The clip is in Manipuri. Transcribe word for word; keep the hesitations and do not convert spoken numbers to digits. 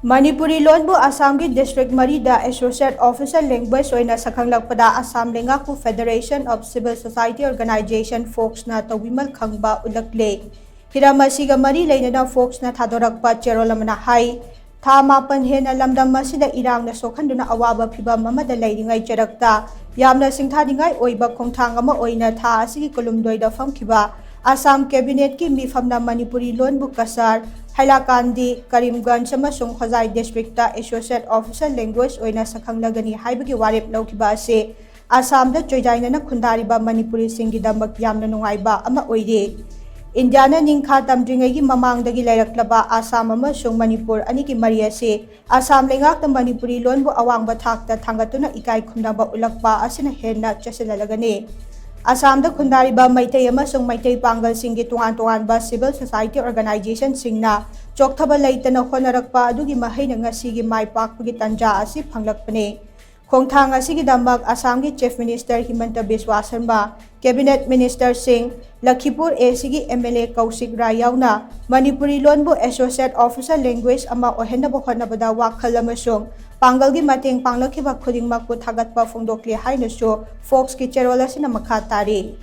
ꯃꯅꯤꯄꯨꯔꯤ ꯂꯣꯟꯕꯨ ꯑꯁꯥꯝꯒꯤ ꯗꯤꯁꯇ꯭ꯔꯤꯛ ꯃꯔꯤꯗ Associate Official Language ꯑꯣꯏꯅ ꯁꯛꯈꯪꯂꯛꯄꯗ Assam ꯂꯩꯉꯥꯛꯄꯨ Federation of Civil Society Organization, ꯐꯣꯛꯁꯅ ꯇꯧꯕꯤꯃꯜ ꯈꯪꯕ ꯎꯠꯂꯛꯂꯦ꯫ ꯍꯤꯔꯝ ꯑꯁꯤꯒ ꯃꯔꯤ ꯂꯩꯅꯅ ꯐꯣꯛꯁꯅ ꯊꯥꯗꯣꯔꯛꯄ ꯆꯦꯔꯣꯜ ꯑꯃꯅ ꯍꯥꯏ, ꯊꯥ ꯃꯥꯄꯟ ꯍꯦꯟꯅ ꯂꯝꯗꯝ ꯑꯁꯤꯗ ꯏꯔꯥꯡꯅ ꯁꯣꯛꯍꯟꯗꯨꯅ ꯑꯋꯥꯕ ꯐꯤꯚꯝ ꯑꯃꯗ ꯂꯩꯔꯤꯉꯩ ꯆꯔꯛꯇ ꯌꯥꯝꯅ ꯁꯤꯡꯊꯥꯅꯤꯡꯉꯥꯏ ꯑꯣꯏꯕ ꯈꯣꯡꯊꯥꯡ ꯑꯃ ꯑꯣꯏꯅ ꯊꯥ ꯑꯁꯤꯒꯤ ꯀꯨꯟꯍꯨꯝꯗꯣꯏꯗ ꯐꯝꯈꯤꯕ ꯑꯁꯥꯝ ꯀꯦꯕꯤꯅꯦꯠꯀꯤ ꯃꯤꯐꯝꯅ ꯃꯅꯤꯄꯨꯔꯤ ꯂꯣꯟꯕꯨ ꯀꯁꯥꯔ, ꯍꯥꯏꯂꯥꯀꯥꯟꯗꯤ, ꯀꯔꯤꯝꯒꯟꯖ ꯑꯃꯁꯨꯡ ꯍꯣꯖꯥꯏ ꯗꯤꯁꯇ꯭ꯔꯤꯛꯇ Associate Official Language ꯑꯣꯏꯅ ꯁꯛꯈꯪꯂꯒꯅꯤ ꯍꯥꯏꯕꯒꯤ ꯋꯥꯔꯦꯞ ꯂꯧꯈꯤꯕ ꯑꯁꯤ ꯑꯁꯥꯝꯗ ꯆꯣꯏꯗꯥꯏꯅꯅ ꯈꯨꯟꯗꯥꯔꯤꯕ ꯃꯅꯤꯄꯨꯔꯤꯁꯤꯡꯒꯤꯗꯃꯛ ꯌꯥꯝꯅ ꯅꯨꯡꯉꯥꯏꯕ ꯑꯃ ꯑꯣꯏꯔꯤ꯫ ꯏꯟꯗꯤꯌꯥꯅ ꯅꯤꯡꯈꯥ ꯇꯝꯗ꯭ꯔꯤꯉꯩꯒꯤ ꯃꯃꯥꯡꯗꯒꯤ ꯂꯩꯔꯛꯂꯕ ꯑꯁꯥꯝ ꯑꯃꯁꯨꯡ ꯃꯅꯤꯄꯨꯔ ꯑꯅꯤꯒꯤ ꯃꯔꯤ ꯑꯁꯤ ꯑꯁꯥꯝ ꯂꯩꯉꯥꯛꯅ ꯃꯅꯤꯄꯨꯔꯤ ꯂꯣꯟꯕꯨ ꯑꯋꯥꯡꯕ ꯊꯥꯛꯇ ꯊꯥꯡꯒꯠꯇꯨꯅ ꯏꯀꯥꯏ ꯈꯨꯝꯅꯕ ꯎꯠꯂꯛꯄ ꯑꯁꯤꯅ ꯍꯦꯟꯅ ꯆꯦꯠꯁꯤꯜꯍꯜꯂꯒꯅꯤ꯫ ꯑꯁꯥꯝꯗ ꯈꯨꯟꯗꯥꯔꯤꯕ ꯃꯩꯇꯩ ꯑꯃꯁꯨꯡ ꯃꯩꯇꯩ ꯄꯥꯡꯒꯜꯁꯤꯡꯒꯤ ꯇꯣꯉꯥꯟ ꯇꯣꯉꯥꯟꯕ civil society organizationꯁꯤꯡꯅ ꯆꯣꯛꯊꯕ ꯂꯩꯇꯅ ꯍꯣꯠꯅꯔꯛꯄ ꯑꯗꯨꯒꯤ ꯃꯍꯩꯅ ꯉꯁꯤꯒꯤ ꯃꯥꯏ ꯄꯥꯛꯄꯒꯤ ꯇꯥꯟꯖꯥ ꯑꯁꯤ ꯐꯪꯂꯛꯄꯅꯤ꯫ ꯈꯣꯡꯊꯥꯡ ꯑꯁꯤꯒꯤꯗꯃꯛ ꯑꯁꯥꯝꯒꯤ Chief Minister ꯍꯤꯃꯟꯇ ꯕꯤꯁ꯭ꯋꯥ Sharma, Cabinet Ministerꯁꯤꯡ, ꯂꯈꯤꯄꯨꯔ ꯑꯦꯁꯤꯒꯤ MLA ꯀꯧꯁꯤꯛ ꯔꯥꯏ ꯌꯥꯎꯅ ꯃꯅꯤꯄꯨꯔꯤ ꯂꯣꯟꯕꯨ Associate Official Language ꯑꯃ ꯑꯣꯏꯍꯟꯅꯕ ꯍꯣꯠꯅꯕꯗ ꯋꯥꯈꯜ ꯑꯃꯁꯨꯡ ꯄꯥꯡꯒꯜꯒꯤ ꯃꯇꯦꯡ ꯄꯥꯡꯂꯛꯈꯤꯕ ꯈꯨꯗꯤꯡꯃꯛꯄꯨ ꯊꯥꯒꯠꯄ ꯐꯣꯡꯗꯣꯛꯂꯤ ꯍꯥꯏꯅꯁꯨ ꯐꯣꯛꯁꯀꯤ ꯆꯦꯔꯣꯜ ꯑꯁꯤꯅ ꯃꯈꯥ ꯇꯥꯔꯤ꯫